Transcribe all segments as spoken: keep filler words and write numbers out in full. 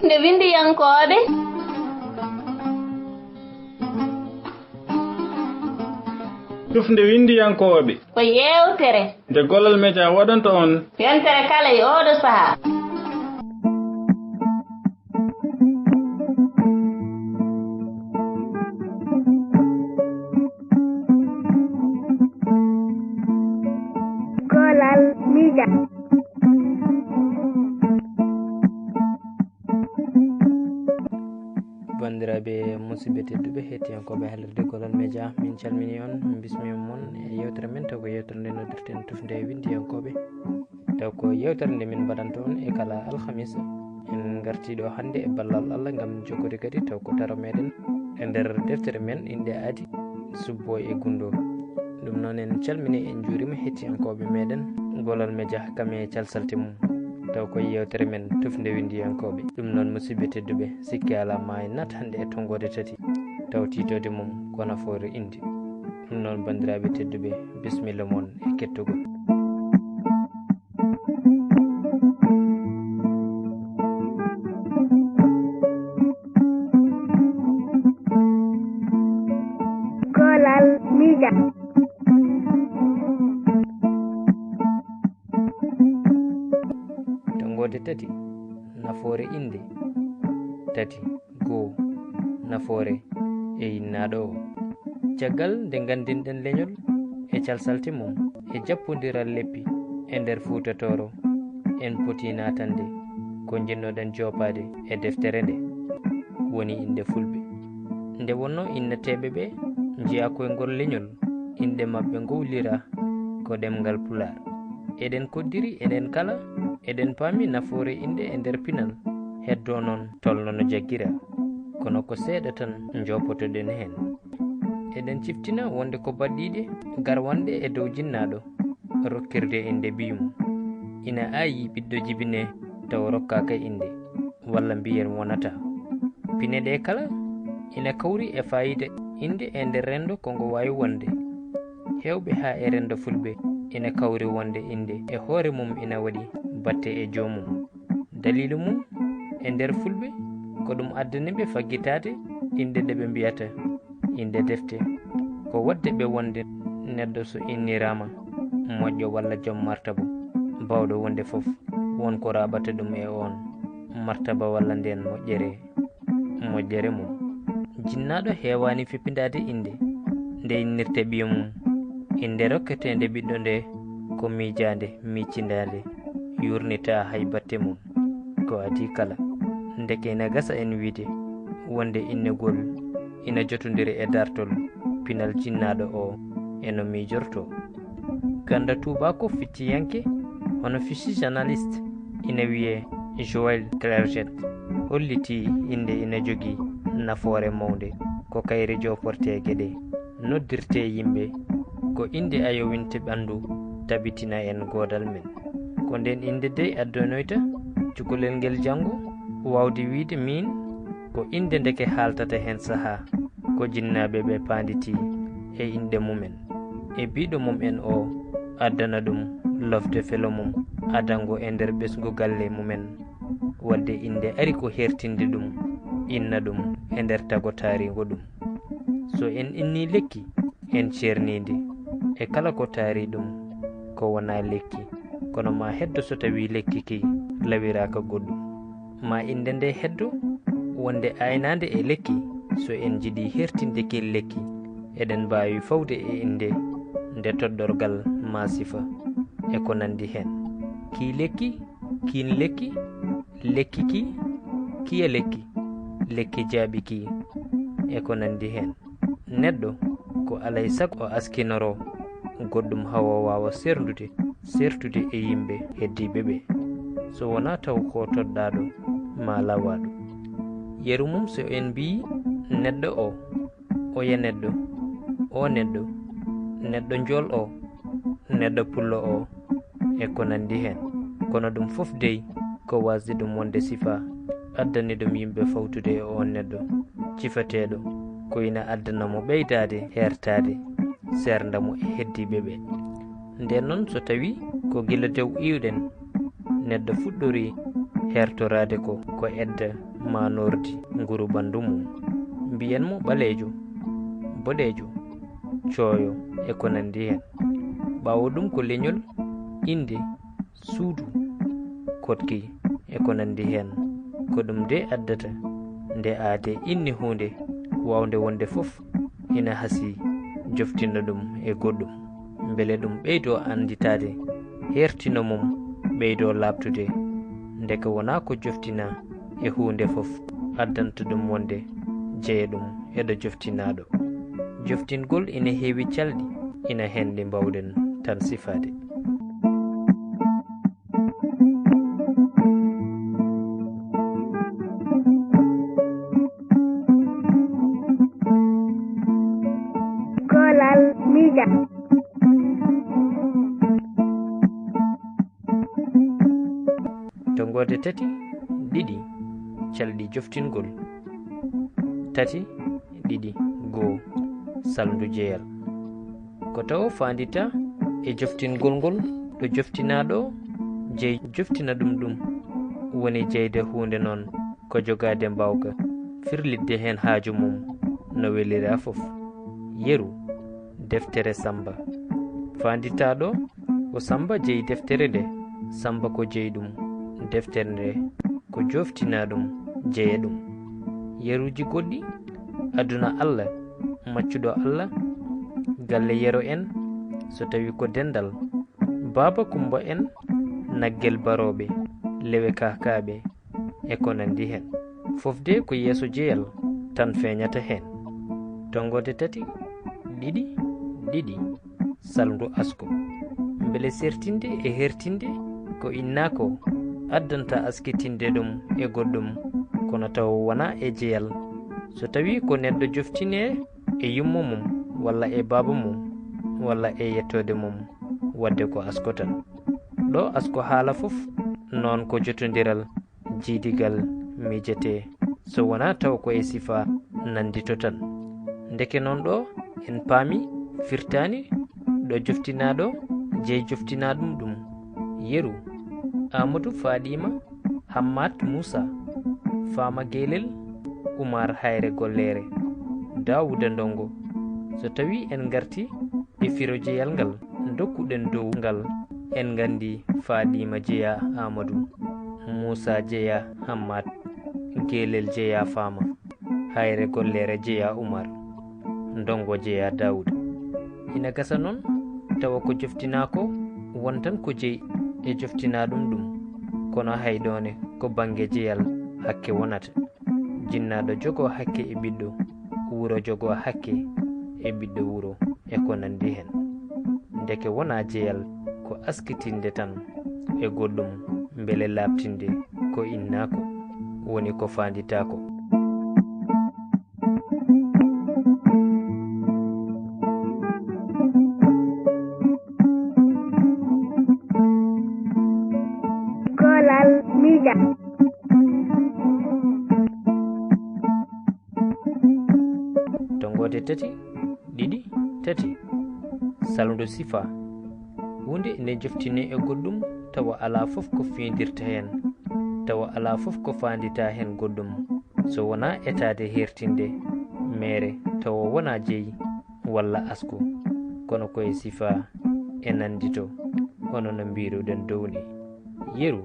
Nde winndiyankooɓe. Tufnde winndiyankooɓe. Ko yeewtere. Nde Gollal Media waɗanta on. Yontere kala e ooɗo sahaa. Gollal Media. Banndiraaɓe, musidɓe tedduɓe, hettiyankooɓe halirde Gollal Media, min calmini on, min bismi mon e yewtere men, taw ko yewtere nde noddirten tufnde e winndiyankooɓe. Taw ko yewtere nde min mbaɗanta on e kala alhamis. En ngarti ɗo hannde e ballal Allah ngam jokkude kadi taw ko daro meɗen e nder deftere men innde aadi. Subbo e Gundo. Ɗum noon en calmini, en njuurima hettiyankooɓe meɗen Gollal Media kam e calsalte mum. Taw ko yewtere men tufnde winndiyankooɓe. Ɗum noon musidɓe tedduɓe, sikke alaa ma en naat hannde e tonngoode tati. Taw tiitoode mum ko nafoore innde. Ɗum noon banndiraaɓe tedduɓe, bismilla mon e kettugol. Gollal Media. Tonngoode tati, nafoore innde. Tati, goo, nafoore e innaaɗo o. Caggal nde nganndinɗen leñol e calsalte mum e jappondiral leppi e nder Fuuta Tooro, en poti naatande ko njiɗnoɗen joopaade e deftere nde, woni innde Fulɓe. Nde wonnoo inneteeɓe ɓe njiyaa koyngol leñol, inɗe maɓɓe ngowliraa ko ɗemngal Pulaar. Eɗen koddiri, enen kala, eɗen paami nafoore innde e nder pinal, heddoo noon tolno no jaggiraa. Kono ko seeɗa tan njoopotoɗen heen. Eɗen ciftina wonde ko baɗɗiiɗe garwanɗe e dow jinnaaɗo rokkirde innde ɓiy mum. Ina aayi ɓiɗɗo jibinee taw rokkaaka innde, walla mbiyen wonataa. Pine ɗe kala ina kawri e faayiida innde e nder renndo ko ngo waawi wonde. Heewɓe haa e renndo Fulɓe ina kawri wonde innde e hoore mum ina waɗi batte e joomum. Daliilu mum, e nder Fulɓe, ko ɗum addani ɓe faggitaade innde nde ɓe mbiyata innde defte. Ko waɗde ɓe wonde neɗɗo so inniraama moƴƴo walla joom martaba, baawɗo wonde fof, won ko raaɓata ɗum e oon martaba walla ndeen moƴƴere, moƴƴere mum. Jinnaaɗo heewaani feppindaade innde nde innirta ɓiy mum. Innde rokketeende ɓiɗɗo nde ko miijaande, miicindaande, yuurnitaa hay batte mum. Ko adii kala, ndeke ina gasa en wiyde wonde innegol ina jotondiri e dartol pinal jinnaaɗo o e no miijortoo. Gannda tuubaako fecciyanke, hono fictionnaliste, ina wiyee Joël Clerget, hollitii innde ina jogii nafoore mawnde ko kayre jooporteeɗe ɗe noddirtee yimɓe, ko innde ayowinte ɓanndu, tabitina en goodal men. Ko ndeen innde dey addanoyta cukalel ngel janngo waawde wiyde miin ko innde ndeke haaltata heen sahaa ko jinnaaɓe ɓe paanditii e inɗe mumen. E biɗo mum en o addana ɗum lofde felo mum adango e nder ɓesngu galle mumen. Waɗde innde ari ko heertinde ɗum, inna ɗum e nder tago taariingo ɗum. So en innii lekki, en ceernii ndi e kala ko taari ɗum, ko wonaa lekki, kono ma heddo so tawii lekki ki lawiraaka goɗɗum. Ma innde nde heddo wonde aynaande e lekki, so en njiɗii heertinde ki lekki, eɗen mbaawi fawde e innde nde toɗɗorgal ma sifa e ko nanndi heen. Kii lekki, kiin lekki, lekki kii, kiya lekki, lekki jaaɓi kii, e ko nanndi heen. Neɗɗo ko alay sago o askinoro goɗɗum haa o waawa seerndude, seertude e yimɓe heddiiɓe ɓe, so wonaa taw ko toɗɗaaɗo maa lawaaɗo. Yeru mum, so en mbiyi neɗɗo o, oya neɗɗo, o neɗɗo, neɗɗo njool o, neɗɗo pullo o, e ko nanndi heen. Kono ɗum fof dey ko waasde ɗum wonde sifa addani ɗum yimɓe fawtude e oon neɗɗo cifateeɗo, ko ina addana mo ɓeydaade heertaade, seernda mo e heddiiɓe ɓe. Ndeen noon, so tawii ko gila dow iwɗen, neɗɗo fuɗɗorii heertoraade ko, ko edda maanordi nguru ɓanndu mum. Mbiyen mo ɓaleejo, boɗeejo, cooyo e ko nanndi heen. Ɓaawo ɗum ko leñol, innde, suudu, koɗki e ko nanndi heen. Ko ɗum de addata nde aadee inni huunde waawnde wonde fof ina hasii joftina ɗum e goɗɗum, mbele ɗum ɓeydoo annditaade, heertino mum ɓeydoo laaɓtude, ndeke wonaa ko joftina e huunde fof addanta ɗum wonde jeya ɗum e ɗo joftinaaɗo. Joftingol ina heewi calɗi, ina heen ɗi mbaawɗen tan sifaade. Kolal Media. Tonngoode tati, ɗiɗi, calɗi joftingol. Tati, ɗiɗi, goo, salndu jeyal. Ko tawo faanditaa e joftingol ngol ɗo joftinaaɗo jeyi joftina ɗum ɗum woni jeyde huunde noon ko jogaade mbaawka firlitde heen haaju mum no welira fof. Yeru, deftere Sammba. Faanditaaɗo ko Sammba jeyi deftere nde, Sammba ko jeyi ɗum deftere nde, ko joftinaa ɗum jeya ɗum. Yeruuji goɗɗi, aduna Alla, maccuɗo Alla, galle Yero en, so tawi ko denndal, Baaba Kummba en, Naggel Barooɓe, Lewe Kahkaaɓe, e ko nanndi heen. Fof de ko yeeso jeyal tan feeñata heen. Tonngoode tati, ɗiɗi, ɗiɗi, salndu asko. Mbele sertinde e hertinde ko innaa ko addanta askitinde ɗum e goɗɗum, kono tawa wonaa e jeyal. So tawii ko neɗɗo joftinee e yumma mum walla e baaba mum walla e yettoode mum, waɗde ko asko tan. Ɗo asko haala fof noon ko jotondiral, jiidigal, miijete, so wonaa taw ko e sifaa nanndito tan. Ndeke noon ɗo en paami firtaani ɗo joftinaaɗo jeyi joftinaa ɗum ɗum. Yeru, Aamadu Faaɗiima, Hammaat Muusaa, Faama Geelel, Umaar Hayre Golleere, Daawuuda Ndonngo. So tawii en ngartii e firo jeyal ngal ndokkuɗen dow ngal, en nganndi Faaɗiima jeyaa Aamadu, Muusaa jeyaa Hammaat, Geelel jeyaa Faama, Hayre Golleere jeyaa Umaar, Ndonngo jeyaa Daawuuda. Ina gasa noon tawa ko joftinaa ko won tan ko jeyi e joftinaa ɗum ɗum, kono hay ɗoone ko bannge jeyal hakke wonata. Jinnaaɗo jogoo hakke e ɓiɗɗo wuro, jogoo hakke e ɓiɗɗo wuro, e ko nanndi heen. Ndeke wonaa jeyal ko askitinde tan e goɗɗum mbele laaɓtinde ko innaa ko, woni ko faanditaa ko. Kolal Media. Tonngoode tati, ɗiɗi, tati. Salndu sifaa. Huunde ene joftinee e goɗɗum tawa alaa fof ko feendirta heen, tawa alaa fof ko faanditaa heen goɗɗum, so wonaa etaade heertinde, meere tawa wonaa jeyi walla asku, kono ko e sifaa e nanndito, hono no mbiiruɗen dow ni. Yeru,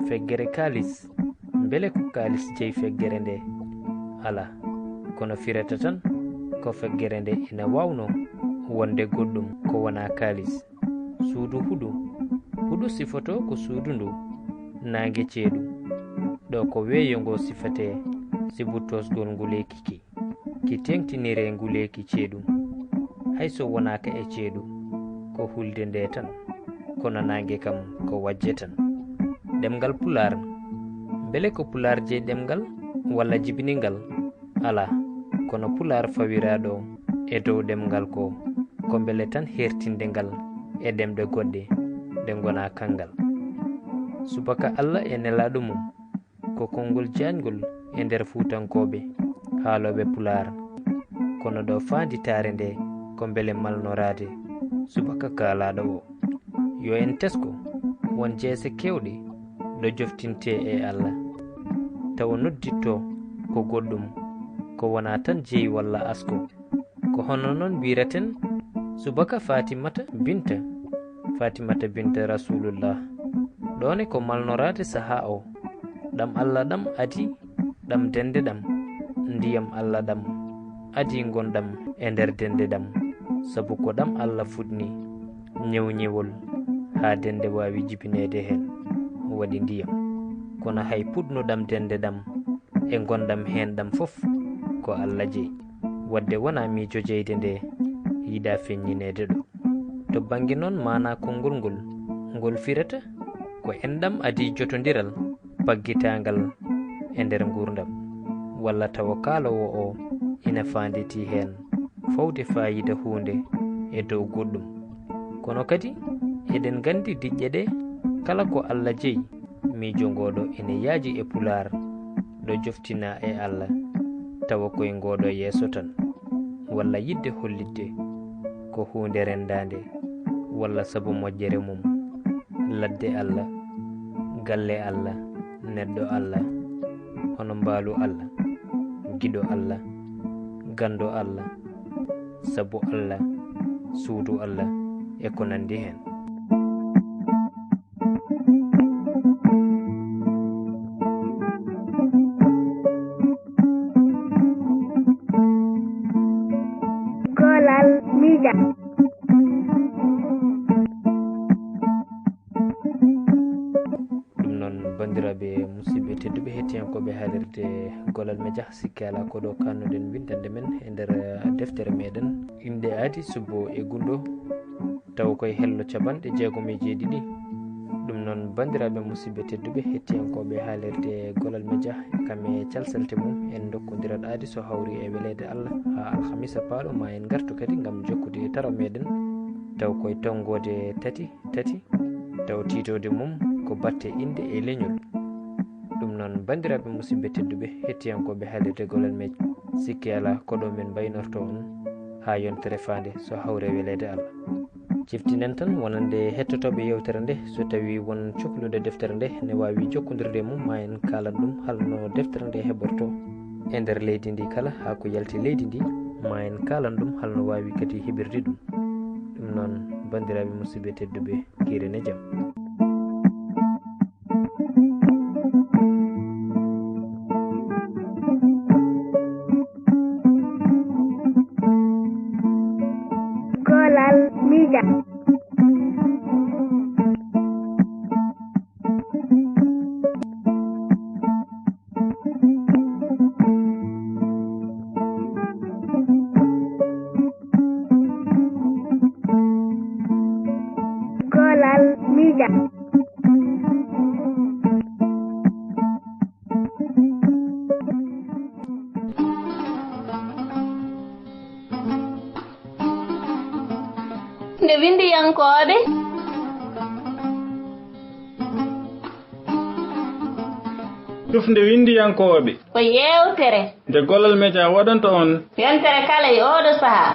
feggere kaalis, mbele ko kaalis jeyi feggere nde? Alaa, kono firata tan ko feggere nde ina waawnoo wonde goɗɗum ko wonaa kaalis. Suudu huɗo, huɗo sifotoo ko suudu ndu naange ceeɗu, ɗo ko weeyo ngo sifatee sibu toosgol nguleeki ki. Ki teeŋtiniree nguleeki ceeɗu, hay so wonaaka e ceeɗu, ko hulde nde tan, kono naange kam ko wajje tan. Ɗemngal Pulaar, mbele ko Pulaar jeyi ɗemngal walla jibini ngal? Alaa, kono Pulaar fawiraaɗo e dow ɗemngal ko, ko mbele tan heertinde ngal e ɗemɗe goɗɗe ɗe ngonaa kanngal. Subaka Alla e nelaaɗo mum, ko konngol jaañngol e nder fuutankooɓe haalooɓe Pulaar, kono ɗo faanditaare nde ko mbele malnoraade subaka kaalaaɗo o. Yo en tesko, won jeese keewɗe ɗo joftintee e Alla. tawa noddittoo ko goɗɗum, ko wonaa tan jeyi walla asko. Ko hono noon mbiyraten subaka Fatimata Binta, Fatimata Binta Rasulullah. Ɗoone ko malnoraade sahaa o, ɗam Allah ɗam adii ɗam dende ɗam, ndiyam Allah ɗam adii ngonɗam e nder dende ɗam, sabu ko ɗam Allah fuɗni ñewñewol haa dende waawi jibineede heen, waɗi ndiyam. Kono hay puɗno ɗam dende ɗam e ngonɗam heen ɗam fof ko Allah jeyi. Waɗde wonaa miijo jeyde nde yiɗaa feññineede ɗo. To bannge noon maanaa konngol ngol, ngol firata ko enɗam adii jotondiral paggitaangal e nder nguurndam, walla tawa kaaloowo o ina faanditii heen fawde faayiida huunde e dow goɗɗum. Kono kadi eɗen nganndi diƴƴe ɗe kala ko Allah jeyi, miijo ngooɗo ene yaaji e Pulaar ɗo joftinaa e Allah, tawa koye ngooɗo yeeso tan, walla yiɗde hollitde ko huunde renndaande, walla sabu moƴƴere mum, ladde Allah, galle Allah, neɗɗo Allah, hono mbaalu Allah, giɗo Allah, ganndo Allah, sabu Allah, suudu Allah, e ko nanndi heen. Kolal Media. Ɗum noon, banndiraaɓe, musidɓe tedduɓe, hettiyankooɓe haalirde Golal Media, sikke alaa ko ɗo kaannoɗen winndande men e nder, eh, deftere meɗen. Innde aadi subbo e gunndo, taw koye hello capanɗe jeegom e jeeɗiɗi. Ɗum noon, banndiraaɓe, musidɓe tedduɓe, hettiyankooɓe haalirde Golal Media, kam e calsalte mum, en ndokkondirat aadi so hawri e weleede Allah, haa alhamisa paaɗo, ma en ngartu kadi ngam jokkude e taro meɗen, taw koye tonngoode tati, tati, taw tiitoode mum ko batte innde e leñol. Ɗum noon, banndiraaɓe, musidɓe tedduɓe, hettiyankooɓe haalirde Golal Media, sikke alaa ko ɗo men mbaynorto on haa yontere faande, so hawri e weleede Allah. Ciftinen tan wonande hettotooɓe yeewtere nde, so tawii won coklude deftere nde, ne waawi jokkondirde e mum, ma en kaalan ɗum hol no deftere nde heɓorto e nder leydi ndi kala, haa ko yalti leydi ndi, ma en kaalan ɗum hol no waawi kadi heɓirde ɗum. Ɗum noon, banndiraaɓe, musidɓe tedduɓe, kiren e jam. Kolal Media. Kolal Media. Nde winndiyankooɓe. Tufnde winndiyankooɓe. Ko yeewtere. Nde Golal Media waɗanta on. Yontere kala e ooɗo sahaa.